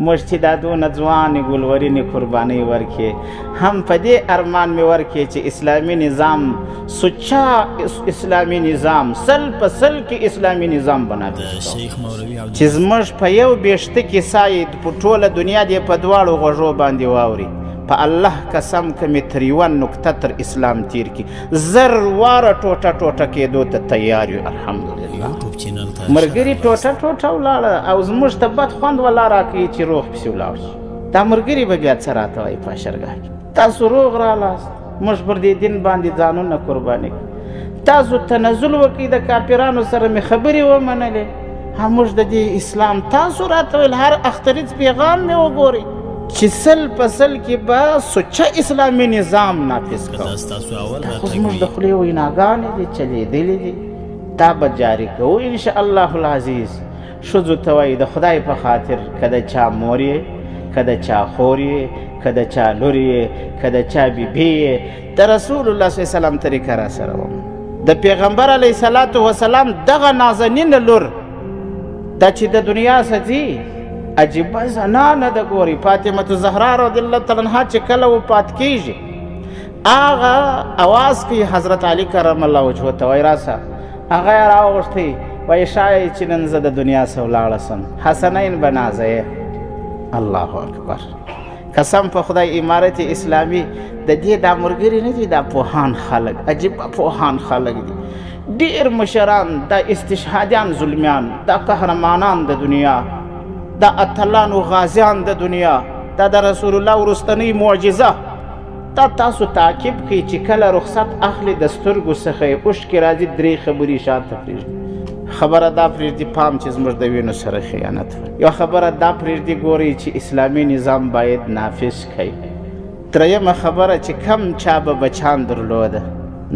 موږ چې دا دونه ځوانې ګلورینې قربانۍ ورکړې، هم په دې ارمان مې ورکړې چې اسلامي نظام، سچا اسلامي نظام، 100% کې اسلامي نظام به نافذ کوو، چې زموږ په یو بیشته کې سا یې په ټوله دنیا دې په دواړو غوږو باندې واوري. په الله قسم که مې تر یوه نقطه تر اسلام تیر کړي، 1000 واره ټوټه ټوټه کېدو ته تیار یو. الحمدلله مرګري ټوټه ټوټه ولاړه او زموږ ته بد خوند ولا راکوي چې روغ پسې ولاړ شو. دا مرګري به بیا څه راته وایي په اشرګاه کې؟ تاسو روغ رالاست، موږ پر دې دین باندې ځانونه قرباني کړو، تاسو تنزل وکړئ، د کافرانو سره مې خبرې ومنلې، موږ د دې اسلام تاسو راته ویل، هر اختریز پیغام مې وګورئ چې 100% کې به سوچه اسلامي نظام نافذ کوو. دا خو زموږ د خولې ویناګانې دي، چلېدلې دي، دا به جاري کوو انشاءالله العزیز. ښځو ته وایي د خدای په خاطر، که د چا مور یې، که د چا خور یې، که د چا لور یې، که د چا بیبي یې، د رسول الله صلی الله علیه وسلم طریقه را سره ومنه. د پیغمبر علیه الصلاة وسلام دغه نازنینه لور دا چې د دنیا څخه ځي، عجیبه زنانه ده. ګورئ فاطمة الزهرا رضی الله تعالی عنها چې کله وفات کیږي، هغه اواز کوي حضرت علي کرم الله وجهه ته، وایي راسه. هغه یې راوغوښتی، وایي ښایي چې نن زه د دنیا څخه ولاړه سم، حسنین به نازوې. الله اکبر، قسم په خدای امارت اسلامي د دې دا مرګري نه دي، دا پوهان خلک، عجیبه پوهان خلک دي، ډېر مشران، دا استشهادیان ظلمیان، دا قهرمانان د دنیا، دا اتلان و غازیان د دنیا، دا د رسول الله وروستنۍ معجزه. دا تاسو تعقیب کړئ چې کله رخصت اخلي د سترګو څخه یې اوښکې راځي، 3 خبرې شاته پرېږدي. خبره دا پرېږدي پام چې زموږ د وینو سره خیانت وي. یوه خبره دا پرېږدي ګورئ چې اسلامي نظام باید نافذ کړئ. درېیمه خبره چې کم چا به بچان درلوده،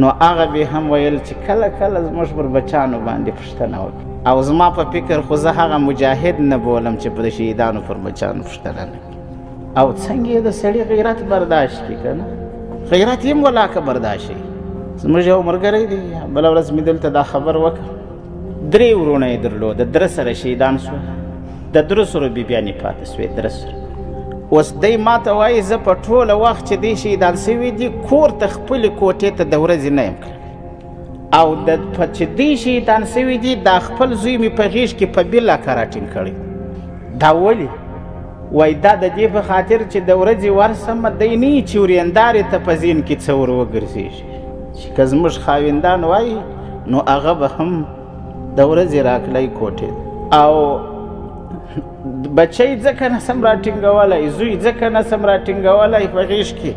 نو هغه به هم ویل چې کله کله زموږ پر بچانو باندې پوښتنه وکړي. او زما په فکر خو زه هغه مجاهد نه بولم چې پر شهیدانو پر بچانو پوښتنه نه کوي. او څنګه یې د سړي غیرت برداشت کړي که نه؟ غیرت یې هم ولاکه برداشت شي. زموږ یو ملګری دی، بله ورځ مې دلته دا خبر وکړه، 3 وروڼه یې درلوده، 3 سره شهیدان شول، د 3 سرو بیبیانې پاتې شوې، 3 سره. اوس دی ما ته وایي زه په ټوله وخت چې دی شهیدان شوي دي کور ته خپلې کوټې ته د ورځې نه یم کړی، او چې دی شهیدان شوي دي دا خپل زوی مې په غېږ کې په بل لاکه راټینګ کړی. دا ولې؟ وایي دا د دې په خاطر چې د ورځې ورسمه دی نه چې ورېندارې ته په ذهن کې څه ور وګرځېږي، چې که زموږ خاوندان وایي نو هغه به هم د ورځې راکلی کوټې. او بچی ځکه نه سم راټینګولی، زوی ځکه نه سم راټینګولی په غېږ کې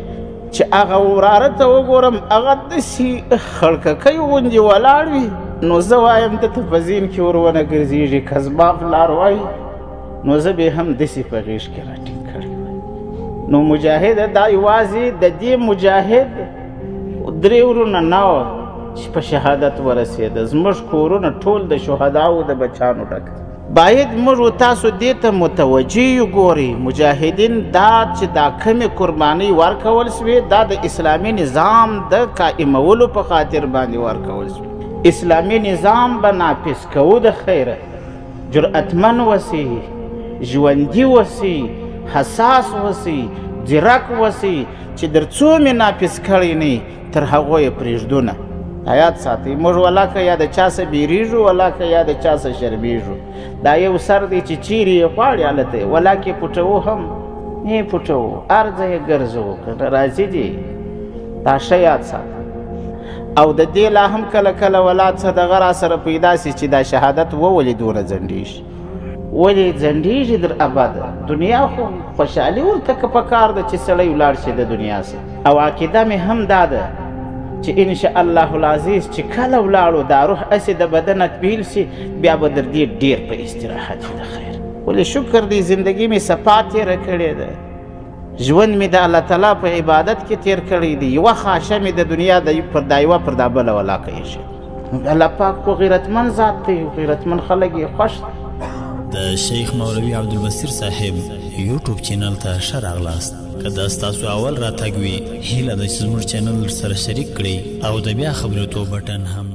چې هغه وراره ته وګورم، هغه داسې خړککۍ غوندې ولاړ وي، نو زه وایم ده ته په ذهن کې ور ونه ګرځېږي. که زما پلار وایي نو زه به هم داسې په غېږ کې راټینګ کړی وای. نو مجاهد دا یوازې د دې مجاهد 3 وروڼه نه وه چې په شهادت ورسېده، زموږ کورونه ټول د شهداو د بچانو ډک دي. باید موږ و تاسو دې ته متوجه یو. ګورئ مجاهدین دا چې دا کمې قربانۍ ورکول شوې، دا د اسلامي نظام د قائمولو په خاطر باندې ورکول شوې. اسلامي نظام به نافذ کوو د خیره. جرأتمن وسی، ژوندي وسی، حساس وسی، ځیرک وسی، چې در څو مې نافذ کړی نه تر هغو یې پرېږدو نه. یاد ساتئ، موږ ولاکه یا د چا څه بیریږو، ولاکه یا د چا څه شرمیږو. دا یو سر دی چې چیرې یې غواړي هلته یې ولاکه یې پټوو هم نه یې پټوو، هر ځای یې ګرځوو، که نه راضي دي. دا ښه یاد ساته. او د دې لا هم کله کله ولا څه دغه را سره پیدا سي چې دا شهادت وولې دومره ځنډېږي، ولې ځنډېږي در ابده. دنیا خو خوشحالي ورته که په کار ده چې سړی ولاړ شي د دنیا سره. او عقیده مې هم دا ده چې انشاءالله العزیز چې کله ولاړو دا روح هسې د بدنه بیل شي، بیا به در دې ډېر په استراحت وي د خیر. ولې شکر دی زندګي مې صفا تېره کړې ده، ژوند مې د الله تعالی په عبادت کې تېر کړی دی، یوه خاشه مې د دنیا پر دا یوه پر دا بله ولاکه ایښې. الله پاک خو غیرتمن ذات دی، غیرتمن خلک یې خوښ دي. د شیخ مولوي عبدالبصیر صاحب یوټیوب چینل ته ښه راغلاست. که دا ستاسو اول راتګ وي، هیله ده چې زموږ چینل سره شریک کړئ او د بیا خبرېدو بټن هم